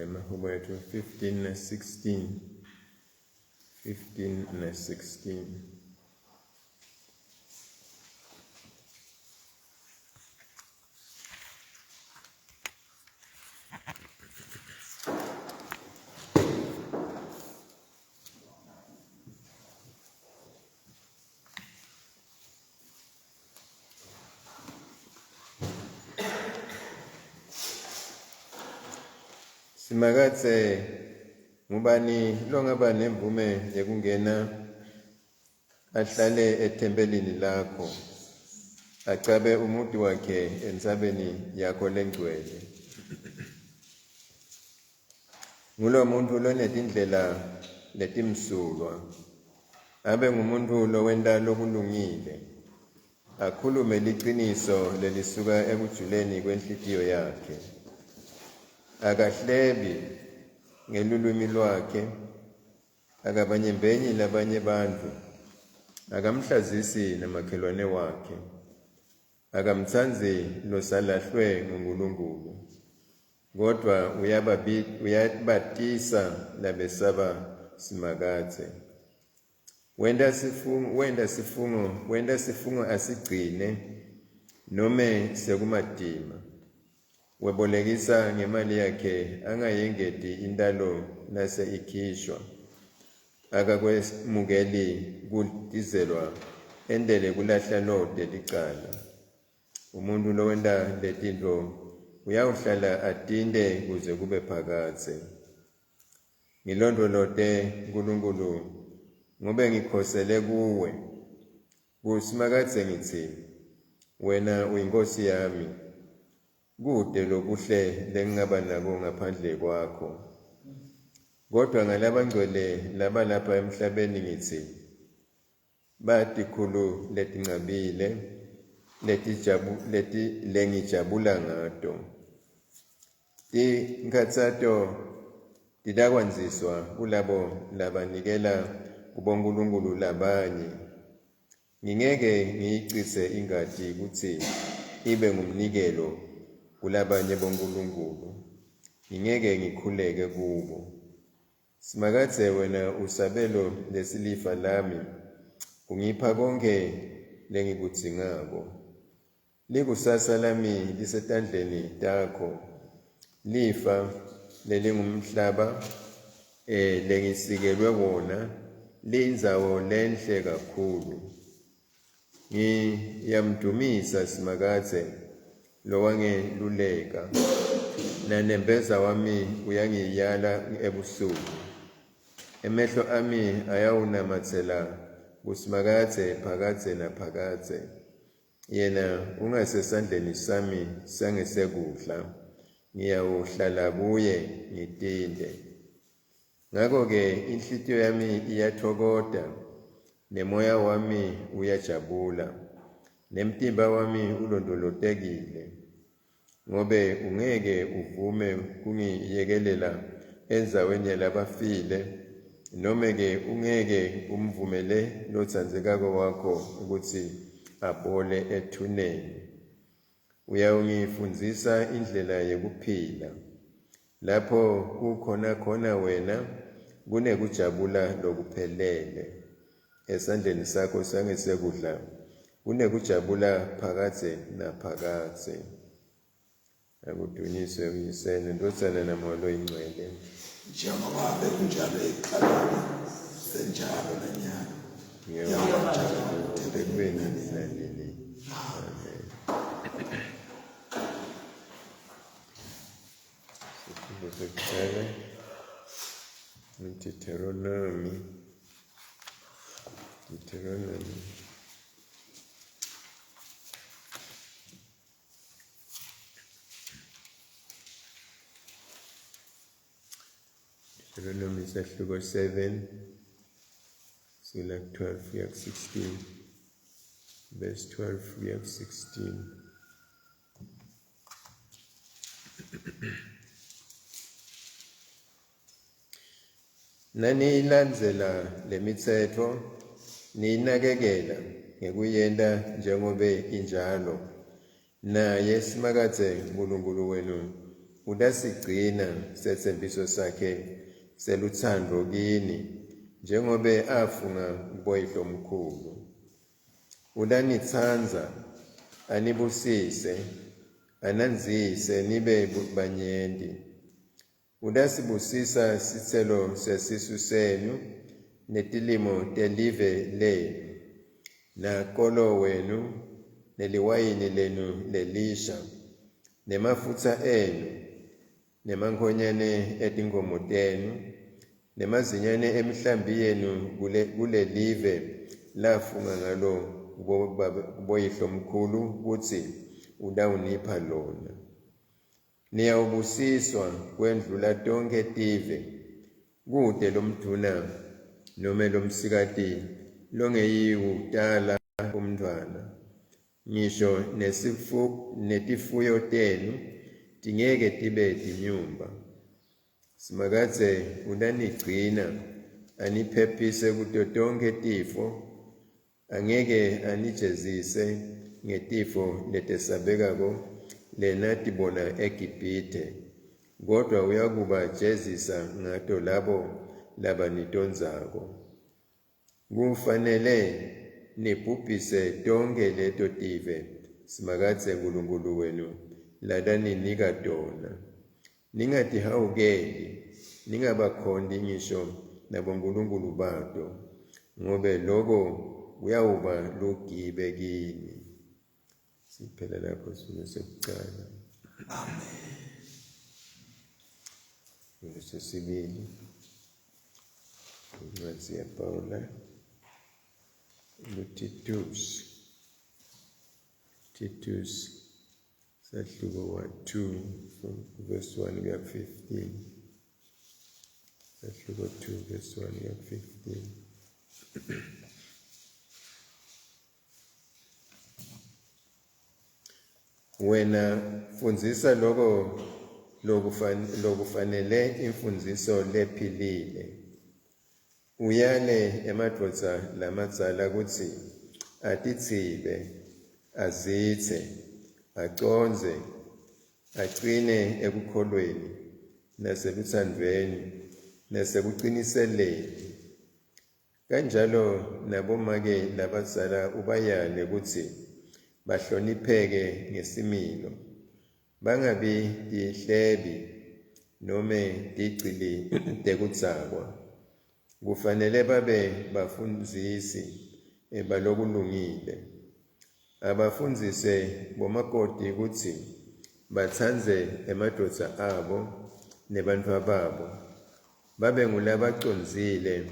Emahubo ethu 15 na 16. 15 na 16. Simakadze ngubani longaba nemvume yekungena ahlale ethempelini lakho acabe umuti wakhe entsabeni yakho lengcwele Ngulomuntfu lonetindlela letimsulwa, abe ngumuntfu lowenta lokulungile, akhulume liciniso lelisuka ekujuleni kwenhlitiyo yakhe. Akahlebi ngelulwimi lwakhe, akabanyembenyi labanye bantfu, akamhlazisi namakhelwane wakhe. Akamtsandzi losalahlwe nguNkulunkulu, kodvwa uyabatisa labesaba Simakadze. Wenta sifungo, wenta sifungo, wenta sifungo asigcine nome sekumatima. Webolekisa ngemali yakhe angayengeti intalo nase ikhishwa. Akakwemukeli kudizelwa entele kulahla lote licala. Umuntfu lowenta letintfo uyawuhlala atinte kuze kube phakadze. Ngilondvolote Nkulunkulu ngobe ngikhosele kuwe. KuSimakadze ngitsi, Wena uyiNkhosi yami. Kute lokuhle lengingaba nako ngaphandle kwakho. Kodvwa ngalabangcwele labalapha emhlabeni ngitsi, Batikhulu letincabile letijabu, leti, lengijabula ngato. Tinkhatsato titakwandziswa kulabo labanikela kubonkulunkulu labanye. Ngingeke ngiyicitse ingati kutsi ibe ngumnikelo kulabanye bonkulunkulu, ngingeke ngikhuleke kubo. Simakadze, wena usabelo lesilifa lami, ungipha konkhe lengikudzingako. Likusasa lami lisetandleni takho, lifa lelingumhlaba eh, lengisikelwe wona liyindzawo lenhle kakhulu. Ngiyamdumisa Simakadze lowangeluleka, nanembeza wami uyangiyala ebusuku. Emehlo ami ayawunamatsela kuSimakadze phakadze naphakadze. Yena ungasesandleni sami sangesekudla, ngiyawuhlala kuye ngitinte. Ngako-ke inhlitiyo yami iyatfokota, nemoya wami uyajabula, nemtimba wami ulondvolotekile, ngobe ungeke uvume kungiyekelela endzaweni yalabafile, nome-ke ungeke umvumele lotsandzekako wakho kutsi abole ethuneni. Uyawungifundzisa indlela yekuphila. Lapho kukhona khona wena kunekujabula lokuphelele. Esandleni sakho sangesekudla kunekujabula phakadze naphakadze. Akudunyiswe uYise neNdvodzana naMoya loyiNgcwele. Njengoba bekunjalo ekuqaleni, senjalo nanyalo. Ngiyawuba njalo kuze kube nini nanini. Amen. Sifundo sekuqala Deuteronomy Deuteronomy Deuteronomy sahluko 7 sila 12 kuya ku 16 verse 12 kuya ku 16 Naniyilandzela lemitsetfo, niyinakekela ngekuyenta njengobe injalo, naye Simakadze Nkulunkulu wenu utasigcina setsembiso sakhe selutsandvo kini, njengobe afunga kuboyihlomkhulu. Utanitsandza, anibusise, anandzise nibe banyenti. Utasibusisa sitselo sesisu senu netilimo telive lenu, nakolo wenu, neliwayini lenu lelisha, nemafutsa enu, nemankhonyane etinkhomo tenu, nemazinyane emihlambi yenu kulelive lafunga ngalo kuboyihlomkhulu kutsi utawunipha lona. Niyawubusiswa kwendlula tonkhe tive, kute lomdvuna nome lomsikati longeyiwutala umntfwana, ngisho netifuyo tenu tingeke tibe tinyumba. Simakadze utanigcina aniphephise kuto tonkhe tifo, angeke anijezise ngetifo letesabekako lenatibona eGibhithe, kodwa uyakubajezisa ngato labo labanitondzako. Kufanele nibhubhise tonkhe leto tive Simakadze Nkulunkulu wenu lataninika tona. Ningatihawukeli, ningabakhonti ngisho nabonkulunkulu bato, ngobe loko kuyawuba lugibe kini. Siphela lapho sifundo sekucala. Amen. Sifundo sesibili. Incwadzi yaPawula kuTitus. Titus sahluko 2 from verse 1 kuya 15. Sahluko 2 verse 1 kuya 15. Wena fundzisa loko lokufanele imfundziso lephilile. Uyale emadvodza lamadzala kutsi atitsibe, azitse, acondze, acine ekukholweni naselutsandvweni nasekuciniseleni. Kanjalo nabomake labadzala ubayale kutsi bahlonipheke ngesimilo, bangabi tihlebi nome tigcili tekudzakwa. Kufanele babe bafundzisi balokulungile. Abafundzise bomakoti kutsi batsandze emadvodza abo nebantfwababo, babe ngulabacondzile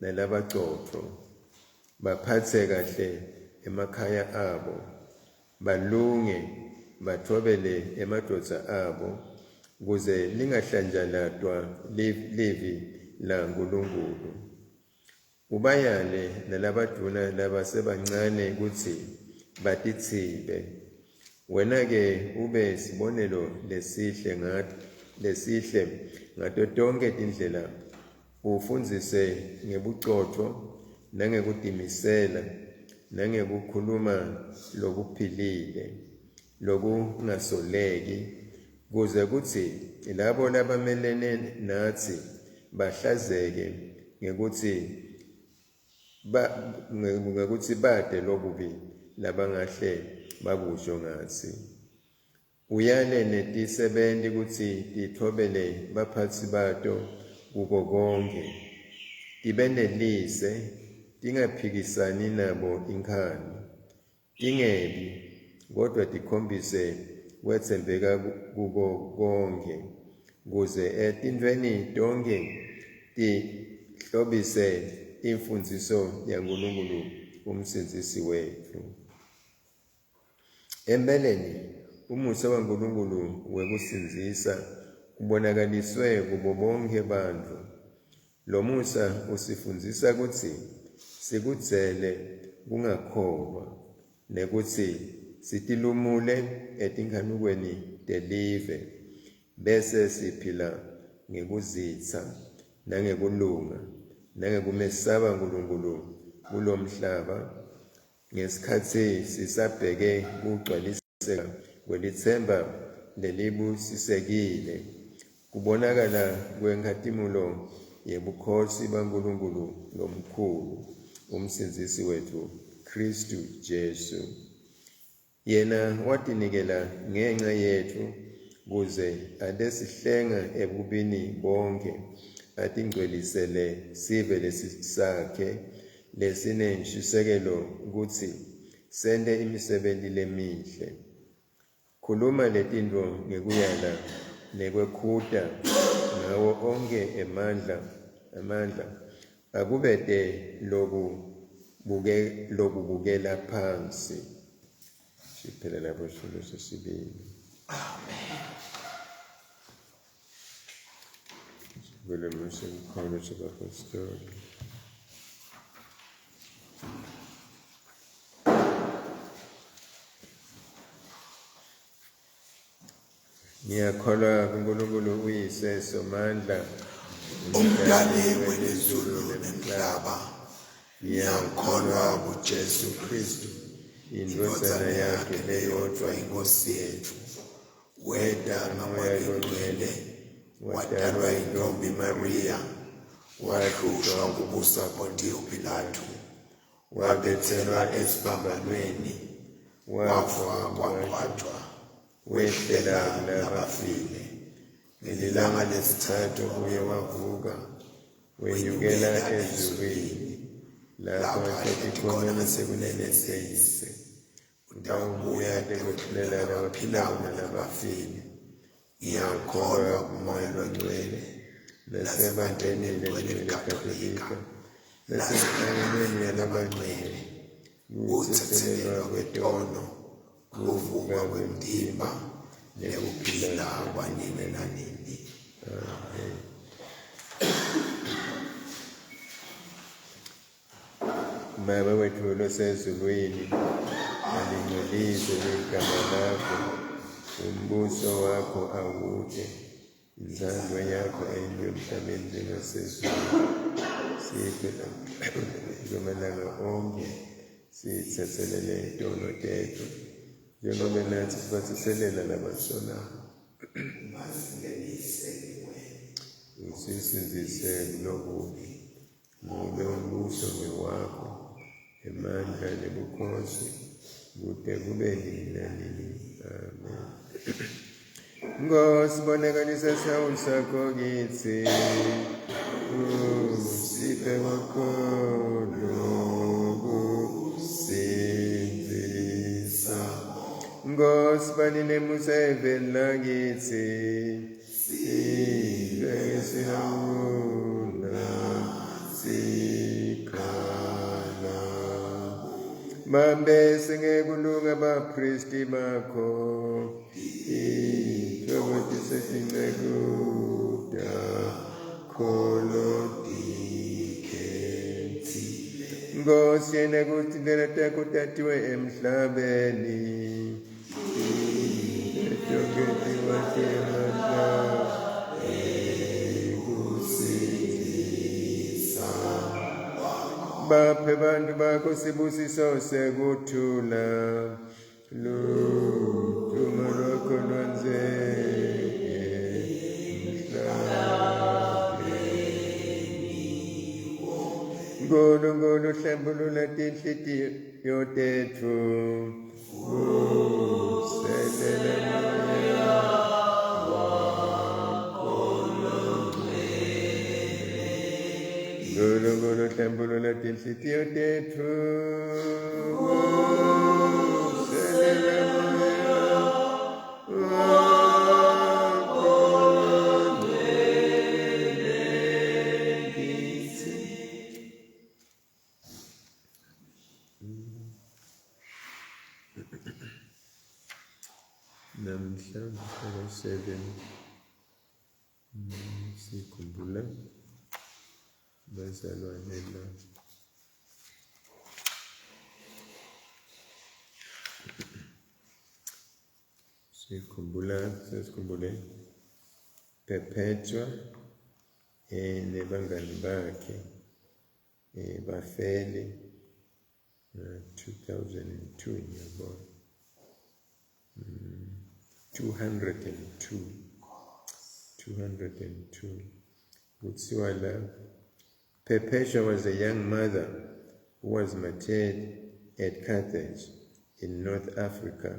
nalabacotfo, baphatse kahle emakhaya abo, balunge, batfobele emadvodza abo, kuze lingahlanjalatwa livi laNkulunkulu. Ubayale nalabadvuna labasebancane kutsi batitsibe. Wena-ke ube sibonelo lesihle lesihle ngato tonkhe tindlela, ufundzise ngebucotfo nangekutimisela nangekukhuluma lokuphilile lokungasoleki, kuze kutsi labo labamelene natsi bahlazeke ngekutsi ngekutsi bate lokubi labangahle bakusho ngatsi. Uyale netisebenti kutsi titfobele baphatsi bato kuko konkhe, tibenelise, tingaphikisani nabo inkhani, tingebi, kodwa tikhombise kwetsembeka kuko konkhe, kuze etintfweni tonkhe tihlobise imfundziso yaNkulunkulu uMsindzisi wetfu. Empeleni, umusa waNkulunkulu wekusindzisa ubonakaliswe kubo bonkhe bantfu. Lo musa usifundzisa kutsi sikudzele kungakholwa nekutsi sitilumule etinkhanukweni telive bese siphila ngekuzitsa nangekulunga nangekumesaba Nkulunkulu kulomhlaba ngesikhatsi sisabheke kugcwaliseka kwelitsemba lelibusisekile, kubonakala kwenkhatimulo yebukhosi baNkulunkulu lomkhulu, umsindzisi wetfu Khristu Jesu. Yena watinikela ngenca yetfu kuze atesihlenga ebubini bonke, atingcwelisele sive lesisakhe lesinenshisekelo kutsi sente imisebenti lemihle. Khuluma letintfo ngekuyala nekwekhuta ngawo onkhe emandla, akubete lokubukela phansi. Siphela lapho sifundo sesibili. Amen. Sibele semkholo sebapostoli. Ngiyakholwa kuNkulunkulu uyise Somandla, umdali welizulu nemhlaba. Ngiyakholwa kuJesu Kristu, indvodzana yakhe leyodvwa iNkosi yetfu, weta ngaMoya Longcwele, watalwa yintombi Maria, wahlushwa kubusa Pontiyo Pilatu, wabethelwa esiphambanweni, wafa, wangcwatjwa, wehlela kulabafile. Ngelilanga lesithathu uye wavuka, wenyukela ezulwini, lapho ahleti khona ngasekunene seyise. Utawubuya atekwehlulela labaphilako nalabafile. Ngiyakholwa kuMoya Longcwele, nasebandleni lelingcwele Katolika, nasenhlanganweni yalabangcwele, kutsetselelwa kwetono, kuvuka kwemtimba, nekuphila kwanini nanini. Amen. Baba wethu losezulwini, alingcweliswe ligama lakho, umbuso wakho awute, intsandvo yakho ayentiwe emhlabeni njengasezulwini. Siphe lamalanga onkhe, sitsetselele tono tetfu, njengoba natsi sibatsetselela labasolako. Usisindzise kulokubi, ngobe umbuso ngewakho, emandla nebukhosi, kute kube nini nanini. Amen. Nkosi, bonakalisa sihawu sakho kitsi, usiphe kwakho lokusindzisa. Nkosi, bani nemusa eveni lakitsi, sibe sihawu sikhala. Bambe singekulunga baphristi bakho, ithokozise tinceku takho lotikhetsile. Nkosi, yena kutsi tindlela takho tatiwe emhlabeni, tonkhe tiwati emandla ekusindzisa. Baphe bantu bakho sibusiso sekuthula, ludumo lwakho lwandze emhlabeni. Nkulunkulu, hlambulula tinhlitiyo tetfu, vuselela moya wakho longcwele. Nkulunkulu, hlambulula tinhlitiyo tetfu, vuselela moya wakho longcwele kitsi. Namhla mhla 7 sikhumbula bazalwane la sikhumbula sesikhumbule Perpetua nebangani bakhe bafele 2002 ngiyabona. 202. 202. Kuthiwa la, Perpetua was a young mother who was martyred at Carthage in North Africa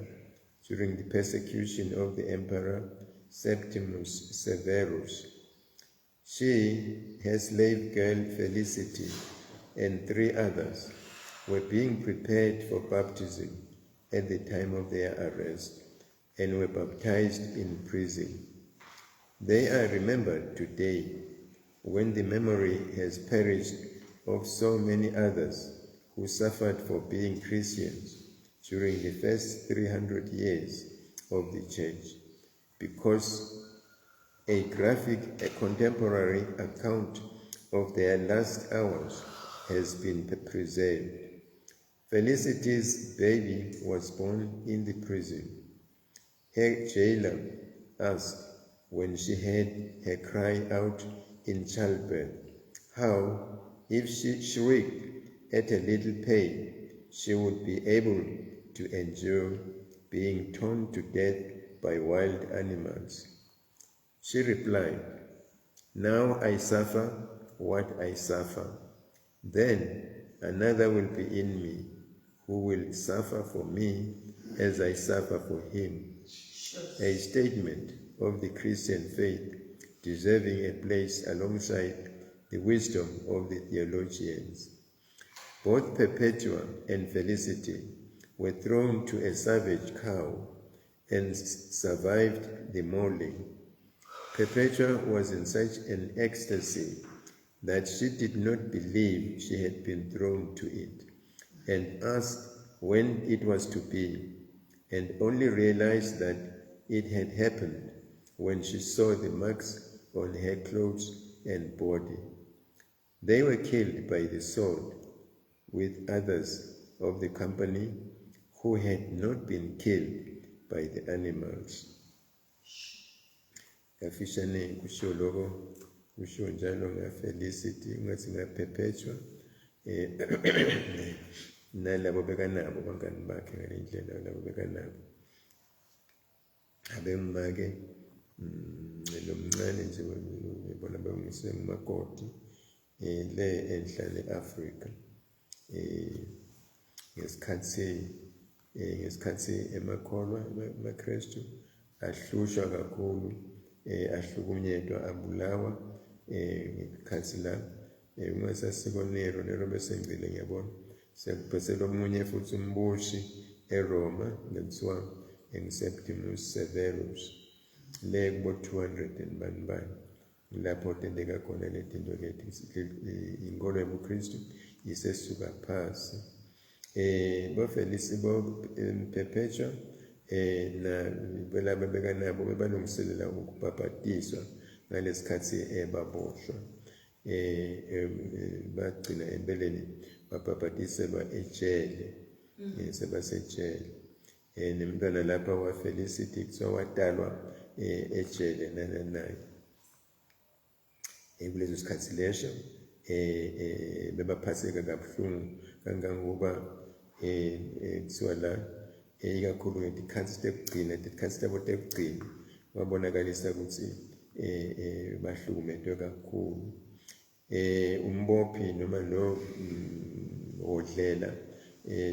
during the persecution of the Emperor Septimus Severus. She, her slave girl Felicity, and 3 others were being prepared for baptism at the time of their arrest and were baptized in prison. They are remembered today when the memory has perished of so many others who suffered for being Christians during the first 300 years of the church, because a graphic, a contemporary account of their last hours has been preserved. Felicity's baby was born in the prison. Her jailer asked, when she heard her cry out in childbirth, how, if she shrieked at a little pain, she would be able to endure being torn to death by wild animals. She replied, Now I suffer what I suffer. Then another will be in me who will suffer for me as I suffer for him. A statement of the Christian faith deserving a place alongside the wisdom of the theologians. Both Perpetua and Felicity were thrown to a savage cow and survived the mauling. Perpetua was in such an ecstasy that she did not believe she had been thrown to it, and asked when it was to be, and only realized that it had happened when she saw the marks on her clothes and body. They were killed by the sword with others of the company who had not been killed by the animals. Kafishane kusho lokho, kusho njalo ngaFelicity, ungathi ngaPerpetua, nalabo bekanabo bangani bakhe ngalendlela labo bekanabo. Abengumake lo mncane nje bona bengise ngumakoti le enhla le-Afrika. Ngesikhathi emakholwa emaKristu ahlushwa kakhulu, ahlukunyetwa, abulawa ngekhathi la ungasasiko Nero, Nero bese ngcile ngiyabona sekubhesela omunye futhi umbushi eRoma lekuthiwa enguSeptimus Severus le kubo 200 and bani bani lapho tenteka khona letinto leti, inkolo yobuKristu isesuka phasi. BoFelisi, bo Perpetua na belaba bekanabo bebalungiselela ukubhabhatiswa ngalesikhathi baboshwa. Bagcina empeleni babhabhatiselwa ejele, sebasejele. Nemntwana lapha wa Felicity kuthiwa watalwa ejele naye. Kuleso sikhathi leso bebaphatheka kabuhlungu kangangokuba kuthiwa la ikakhulu ngetikhathi tekugcina, tikhathi tabo tekugcina wabonakalisa ukuthi bahlukumetwe kakhulu. Umbophi noma lo odlela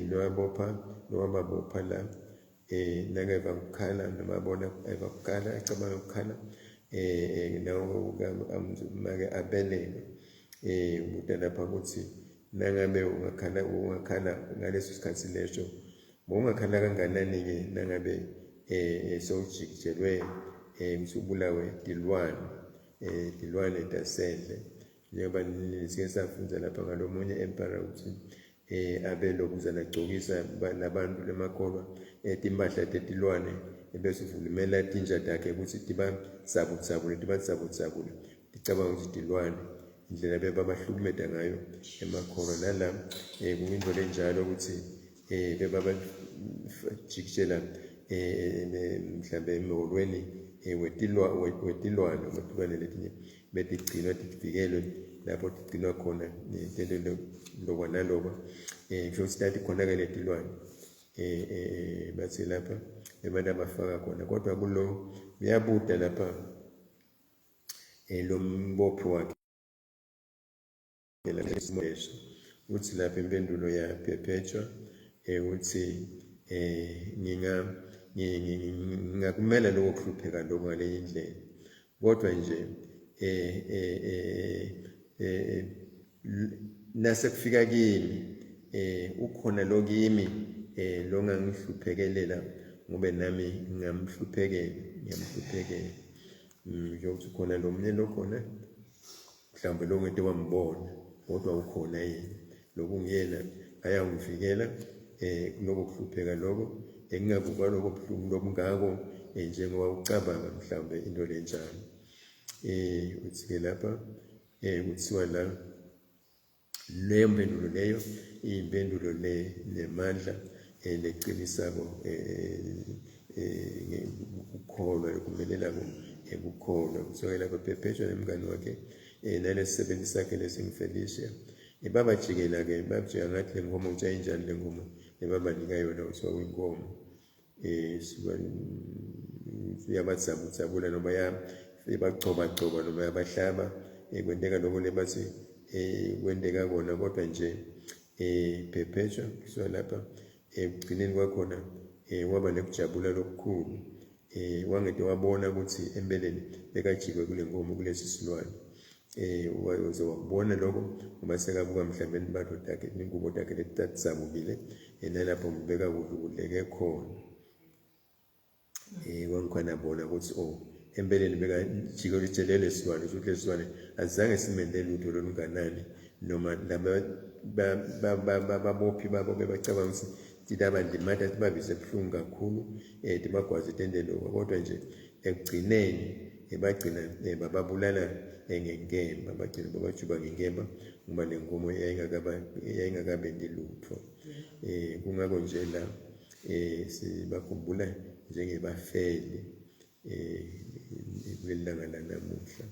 lowabopha lowababopha la nakeva kukhala noma abona eva kukhala acabanga ukukhala nawo make abeleke ubuta lapha ukuthi nangabe ungakhala ngaleso sikhathi leso bowungakhala kanganani ke nangabe sowujikijelwe usubulawe tilwane tasendle, njengoba sike safunda lapha ngalomunye emperor ukuthi abe lokuzana agcokisa labantu lemakholwa timpahla tetilwane bese uvumela tinja takhe ukuthi tiba sabutsabule tiba sabutsabule ticabanga ukuthi tilwane, indlela bebabahlukumeta ngayo emakholwa. Nala kuyinto lenjalo ukuthi bebabajikijela mhlambe emholweni wetilwane wetilwane letinye betigcinwa tivikelwe lapho tigcinwa khona tento lokwa nalokwa, kusho ukuthi tatikhona-ke letilwane Bathi lapha abantu abafaka khona, kodwa kulo uyabuda lapha lo mbophi wakhe leso uthi lapha impendulo yaPerpetua uthi ngingakumela lokho kuhlupheka lokho ngale ndlela, kodwa nje nasekufika kimi ukhona lo kimi lo ngangihluphekelela ngobe nami ngamhluphekela, ngiyamhluphekela. Njengokuthi ukhona lo munye lo khona mhlawumbe lo ngeke wambona, kodwa ukhona yena lokungiyena ayawungivikela kuloko kuhlupheka lokho, engingakuva lokho buhlungu lobungako njengoba ucabanga mhlawumbe into lenjalo. Uthi-ke lapha kuthiwa la leyo mpendulo leyo iyimpendulo le nemandla leqinisako ukukholwa lokumelela ukukholwa. Kuthiwa lapha Perpetua nemngani wakhe nalesisebenzi sakhe lesinguFelicia babajikela-ke, babajika ngathi le nkomo kuthiwa injani le nkomo lebabanika yona, kuthiwa kuyinkomo yabadzabula noma yabagcobagcoba noma yabahlaba, kwenteka lokho le bathi kwenteka kona, kodwa nje Perpetua kuthiwa lapha ekugcineni kwakhona waba nekujabula lokukhulu, wangete wabona ukuthi empeleni bekajikwe kule nkomo kulesi silwane, waze wakubona lokho ngoba sekabuka mhlawumbe imbatho takhe ingubo takhe letadzabukile nalapho ngibeka kudleke khona, kwangikhona bona ukuthi oh empeleni bekajike litshelele silwane ukuthi lesi silwane azange simende lutho lolunganani, noma laba babophi babo bebacabanga ukuthi tilabalimata tibabize buhlungu kakhulu, tibagwaze tente lokho, kodwa nje ekugcineni bagcina bababulala ngenkemba, bagcina babajuba ngenkemba ngoba le nkomo yayingakabendi lutho. Kungakho nje la sibakhumbula njengebafeli kuleli langa lanamuhla.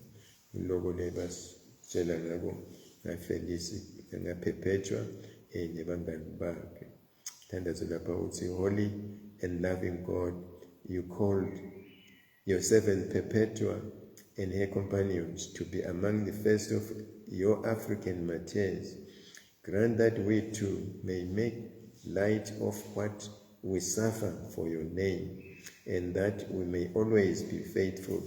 Lokho le basitshela ngako ngaFelisi ngaPerpetua nebangani bakhe. Thandazo lapha uthi, Holy and loving God, you called your servant Perpetua and her companions to be among the first of your African martyrs. Grant that we too may make light of what we suffer for your name, and that we may always be faithful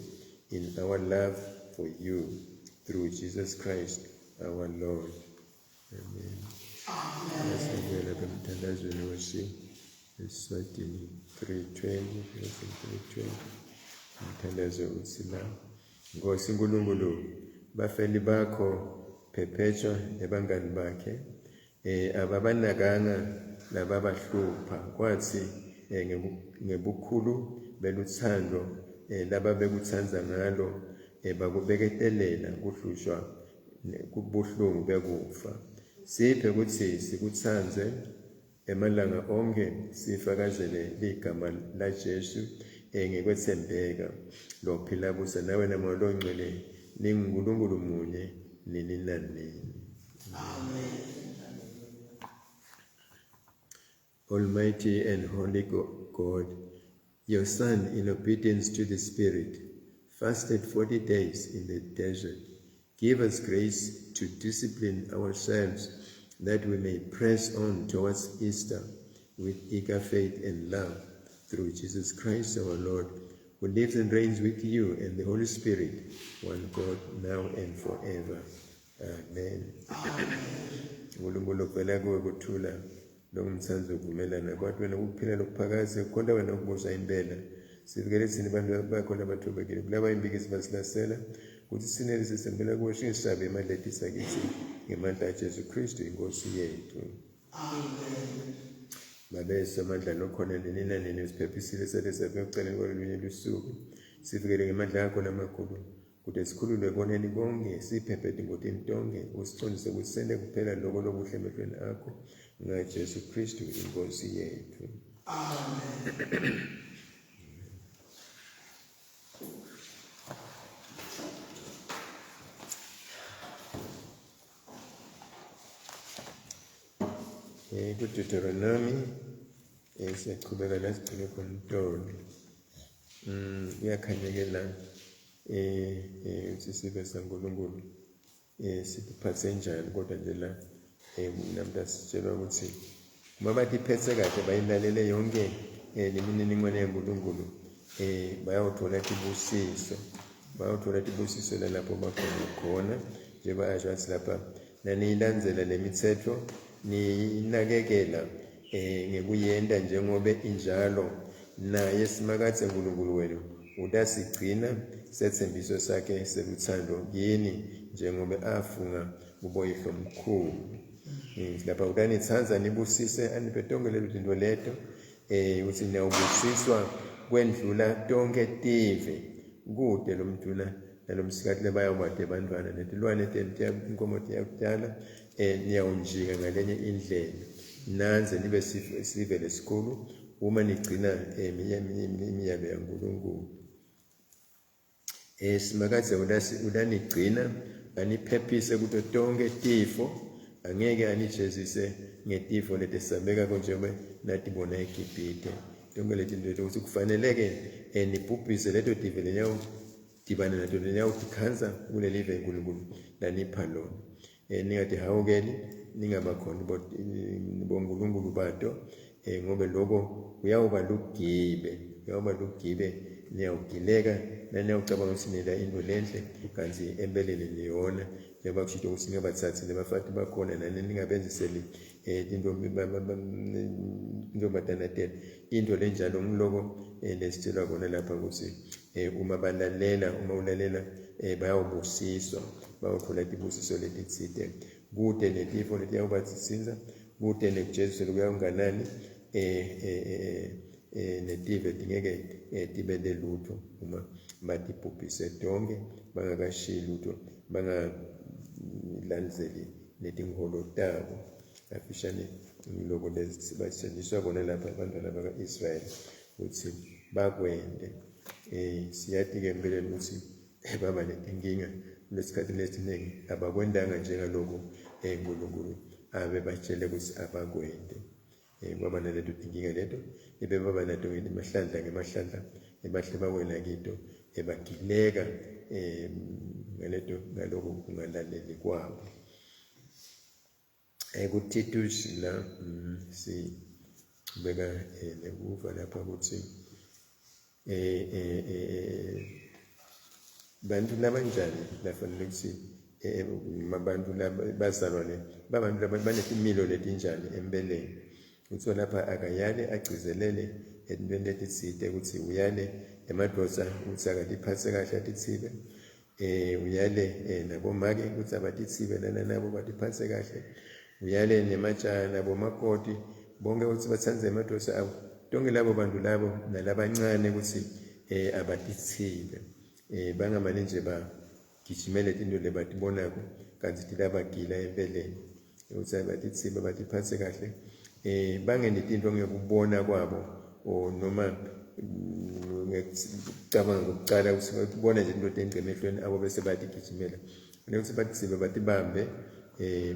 in our love for you, through Jesus Christ our Lord. Amen. Amen. Eswatini 3:20, 3:20. Umthandazo uthi la, Nkosi uNkulunkulu, bafeli bakho Perpetua nebangani bakhe ababanakanga lababahlupha, kwathi ngebukhulu beluthando laba bekuthanza ngalo bakubeketelela kuhlushwa kubuhlungu bekufa. Siphe ukuthi sikuthanze emalanga onke, sifakazele ligama laJesu ngekwethembeka, lophila busa nawe naMoya loNgcwele ninguNkulunkulu munye nini nanini. Amen. Almighty and Holy God, your Son, in obedience to the Spirit, fasted 40 days in the desert. Give us grace to discipline ourselves that we may press on towards Easter with eager faith and love, through Jesus Christ our Lord, who lives and reigns with you and the Holy Spirit, one God, now and forever. Amen. uNkulunkulu vela kuwe kuthula longumthandi ukuvumelana kwathi wena ukuphila lokuphakaze kukhonta wena ukubusa impela. Sivikele thina abantu bakho labathobekile kulaba imbikisi basilasela ukuthi sinelise sembela kuwe singesabi emadletisa kithi ngemandla aJesu Kristu inkosi yethu. Amen. Babe samandla lokhona nini nanini usiphephisile sale sabe ekuceleni kwalolunye lusuku. Sivikele ngemandla akho lamakhulu kude sikhululwe koneni konke siphephe etingotini tonke usicondise ukuthi sente kuphela lokho lokuhle emehlweni akho ngaJesu Kristu inkosi yethu. Amen. KuDeuteronomy Siyachubeka la sigcine khona itolo. Kuyakhanya-ke la ukuthi sive saNkulunkulu sitiphathe njani, kodwa nje la namhla sitshelwa ukuthi uma batiphethe kahle bayilalele yonke lemininingwane yaNkulunkulu, bayawuthola tibusiso, bayawuthola tibusiso lalapho bakhona khona. Njengoba asho athi lapha, naniyilandzela le mitsetfo, niyinakekela ngekuyenta njengobe injalo, naye Simakadze Nkulunkulu wenu utasigcina sethembiso sakhe seluthando kini, njengobe afunga kuboyihlomkhulu. Lapha utanitsandza, nibusise, aniphe tonke leto tinto leto, ukuthi niyawubusiswa kwendlula tonke tive, kute lomduna nalomsikati lebayawubate bantfwana, netilwane tenu inkomo tiyakutala, niyawunjika ngalenye indlela, nandze nibe sive lesikhulu uma nigcina imiyalo yaNkulunkulu. Simakadze utanigcina, aniphephise kuto tonke tifo, angeke anijezise ngetifo letesabekako njengoba natibona eGibhithe. Tonke leti tinto ukuthi kufaneleke nibhubhise leto tive leniyawudibana nato, leniyawutikhandza kulelive uNkulunkulu lanipha lona. Ningatihawukeli, ningabakhoni bonkulunkulu bato, ngobe lokho kuyawuba lugibe, kuyawuba lugibe, niyawugileka, naniyawucabanga ukuthi nila into lenhle, kanti empeleni niyona. Njengoba kushito ukuthi ningabathathi nebafati bakhona, nani ningabenziseli intombatana tenu. Into lenjalo ngiloko lesitshelwa kona lapha ukuthi uma balalela, uma ulalela, bayawubusiswa, bayawuthola tibusiso letitsite. Kute netifo letiyawubatsintsa, kute nekujeziswa lokuyawunganani, netive tingeke tibe lutho uma batibhubhise tonke, bangakashiyi lutho, bangalandzeli netinkholo tabo. Kafishane ngiloko basetshenjiswa kona lapha abantwana baka-Israyeli ukuthi bakwente. Siyati-ke empeleni ukuthi baba netinkinga kulesikhathi lesiningi, abakwentanga njengaloko uNkulunkulu abebatshele ukuthi abakwente. Kwaba naleto tinkinga leto ebebaba nato ngemahlandla ngemahlandla, ebahle bawela kito, ebagileka ngaleto ngaloko kungalaleli kwabo. KuTitus la sichubeka nekuva lapha ukuthi bantu labanjani lafanele ukuthi abantu bazalwane babantu banetimilo letinjani empeleni. Kuthiwa lapha akayale agcizelele entweni letitsite ukuthi uyale emadvodza ukuthi akatiphatse kahle atithibe, uyale nabomake ukuthi abatithibe lana nabo batiphatse kahle, uyale nemajaha nabomakoti bonke ukuthi batsandze emadvodza abo, tonke labo bantu labo nalabancane ukuthi abatithibe, bangamane nje bagijimele tinto lebatibonako kanti tilabagila empeleni, ukuthi abatithibe batiphatse kahle, bangene tinto ngekubona kwabo or noma ngekucabanga kokucala ukuthi bakubona nje into tengce emehlweni abo bese bayatigijimela. Kufanele ukuthi batithibe batibambe,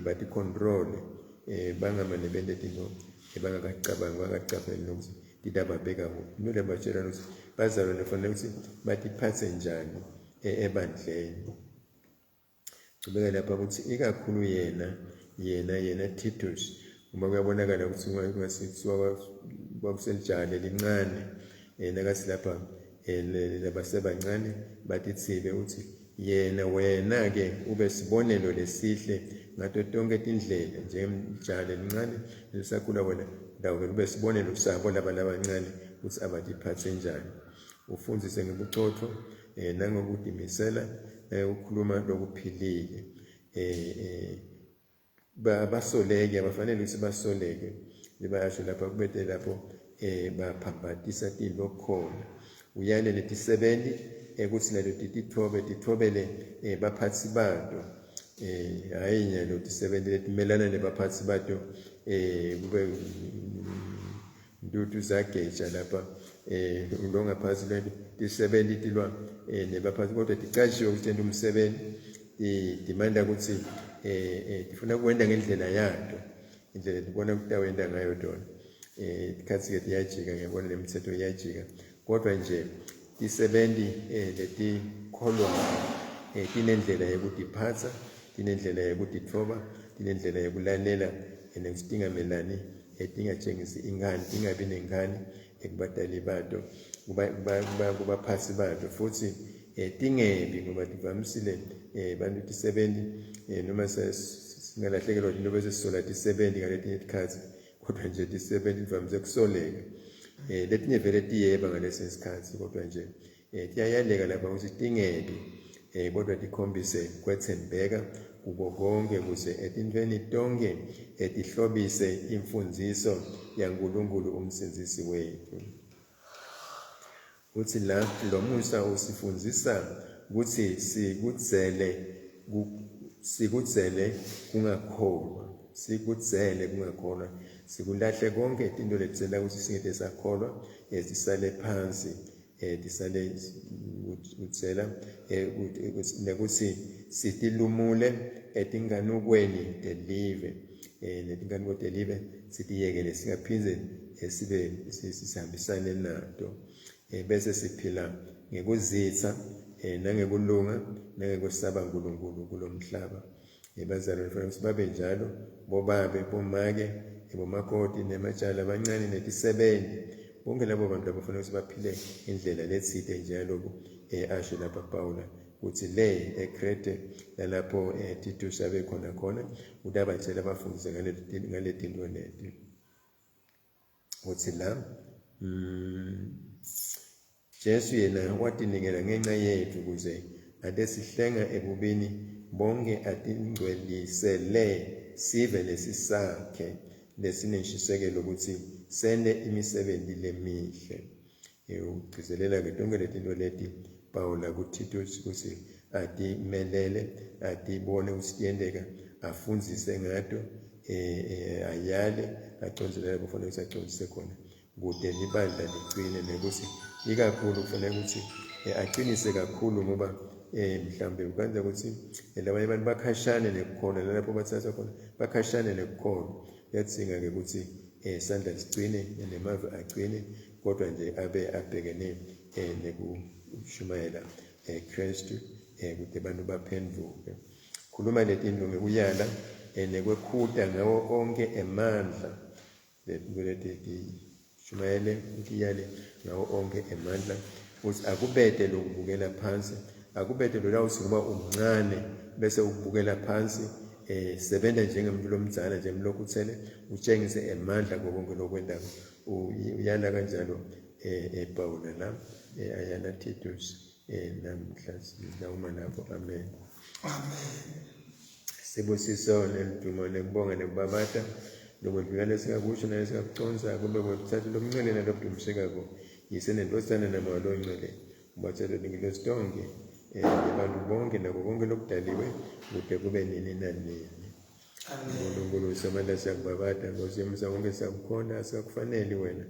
baticontrole, bangamane bente tinto bangakacabangi, bangakacapheli nokuthi titababeka kuphi. Into lebatshela ukuthi bazalwane kufanele ukuthi batiphatse njani ebandleni. Chubeka lapha ukuthi ikakhulu yena Titus, uma kuyabonakala ukuthi kuthiwa kwakuselijaha lelincane, nakathi lapha labasebancane batithibe ukuthi yena wena-ke ube sibonelo lesihle ngato tonke tindlela, njengejaha lelincane lisakhula wena ndawuke ube sibonelo sabo laba labancane ukuthi abatiphathe njani. Ufundzise ngebucotho nangokutimisela ukukhuluma lokuphilile. Basoleke, abafanele ukuthi basoleke. Libayasho lapha kubete lapho baphambatisa tinto khona. Uyale letisebenti ukuthi nato titithobe, tithobele baphatsi bato. Hhayi nyalo tisebenti letimelana nebaphatsi bato, kube ntuthu zageja lapha, longaphansi lento tisebenti tilwa nebaphatsi, kodwa ticashiwe ukuthi tente umsebenzi, tidimanda ukuthi tifuna kwenta ngendlela yato, indlela tibona ukuthi tawenta ngayo tona. Tikhatsi-ke tiyajika, ngiyabona nemitsetfo iyajika, kodwa nje tisebenti letikholwako tinendlela yekutiphatsa, tinendlela yekutitfoba, tinendlela yekulalela nekutsi tingamelani, tingatjengisi inkhani, tingabi nenkhani ekubatali bato, kubaphatsi bato, futsi tingebi, ngoba tivamisile bantu tisebenti, noma singalahlekelwa tinto bese sisola tisebenti ngaletinye tikhatsi, kodwa nje tisebenti tivamise kusoleka. Letinye vele tiyeba ngalesinye isikhatsi, kodwa nje tiyayaleka lapha ukuthi tingebi, kodwa tikhombise kwetsembeka kuko konke, kuze etintfweni tonkhe tihlobise imfundziso yaNkulunkulu umsindzisi wetfu. Uthi la lo musa usifundzisa ukuthi sikudzele kungakholwa, sikudzele kungakholwa, sikulahle konke tinto letidzela ukuthi singete sakholwa, tisale phansi, tisale kudzela, nekuthi sitilumule etinganukweni telive, netinganuko telive sitiyekele, singaphindze sibe sihambisane nato, bese siphila ngekuzitsa nangekulunga nangekwesaba uNkulunkulu kulomhlaba. Bazalwane kufanele ukuthi babe njalo, bobabe, bomake, bomakoti, nematjala abancane, netisebenti, bonke labo bantu abafanele ukuthi baphile indlela letsite njaloku asho lapha Pawula ukuthi le eKrete nalapho Titus abe khona khona utabatshela abafundise ngale tinto leti. Uthi la Jesu yena watinikela ngenxa yethu ukuze ate sihlenga ebubini bonke, atingcwelisele sive lesisakhe lesinenshisekelo ukuthi sente imisebenzi lemihle. Ugcizelela-ke tonke letinto leti Pawula kuTitus ukuthi atimelele, atibone ukuthi tiyenteka, afundzise ngato, ayale, acondzele lapho kufanele ukuthi acondzise khona, kude libandla ligcine, nekuthi ikakhulu kufanele ukuthi aqinise kakhulu, ngoba mhlawumbe ukwenza ukuthi labanye abantu bakhashane nekukholwa, nalapho bathatha khona bakhashane nekukholwa. Kuyadzinga-ke ukuthi isandla sigcine nemavi agcine, kodwa nje abe abhekene nekushumayela Kristu, kude abantu baphenduke. Khuluma letinto ngekuyala nekwekhuta ngawo onke emandla. Letinto leti tishumayele utiyale ngawo onke emandla, ukuthi akubete lokubukela phansi, akubete lolawuthi ngoba umncane bese ukubukela phansi. Sebenza njengemuntu lomdzala, njengemlokhu uthele, utshengise emandla kuko konke lokwentako. Uyala kanjalo Pawula la, ayala Titus namhla sitawuma lapho. Amen. Amen. Sibusiso neludumo nekubonga nekubabata lokwedlula lesingakusho nalesingakuconsa kube kwekuthatha lomncele nalokudumisekako yise nendvodzana namoya longcwele, ubathelo ningilosi tonke nebantu bonke nako konke lokudaliwe kude kube nini nanini. Amen. Nkulunkulu somandla, siyakubabata, Nkosi yomusa wonke, siyakukhonta, asikakufaneli wena,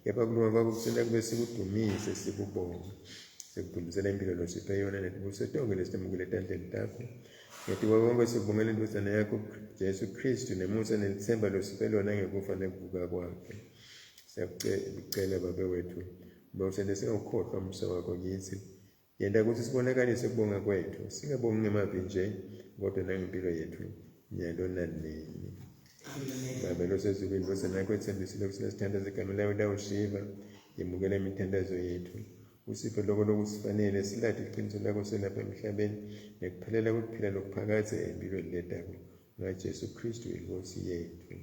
kepha kulunga kwakho kusenta kube sikudumise sikubonge, sikudumisela impilo losiphe yona netibusiso tonke lesitemukele etandleni takho. Ngetiwa konke sikubongela indvodzana yakho Jesu Kristu nemusa nelitsemba losiphe lona ngekufa nekuvuka kwakhe. Siyakucela Babe wethu, uba usente singawukhohlwa umusa wakho kitsi. Yenta ukuthi sibonakalise kubonga kwethu, singabongi ngemavi nje, kodwa nangempilo yethu nyalo nanini. Amen. Babe losezulwini, indvodzana yakho etsembisile kutsi nasithandaza egameni layo itawusiva. Yemukela imithandazo yethu, usiphe loko lokusifanele, silati iqiniso lakho selapha emhlabeni nekuphelela kwekuphila lokuphakadze empilweni letako, ngaJesu Kristu inkosi yethu.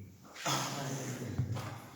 Amen.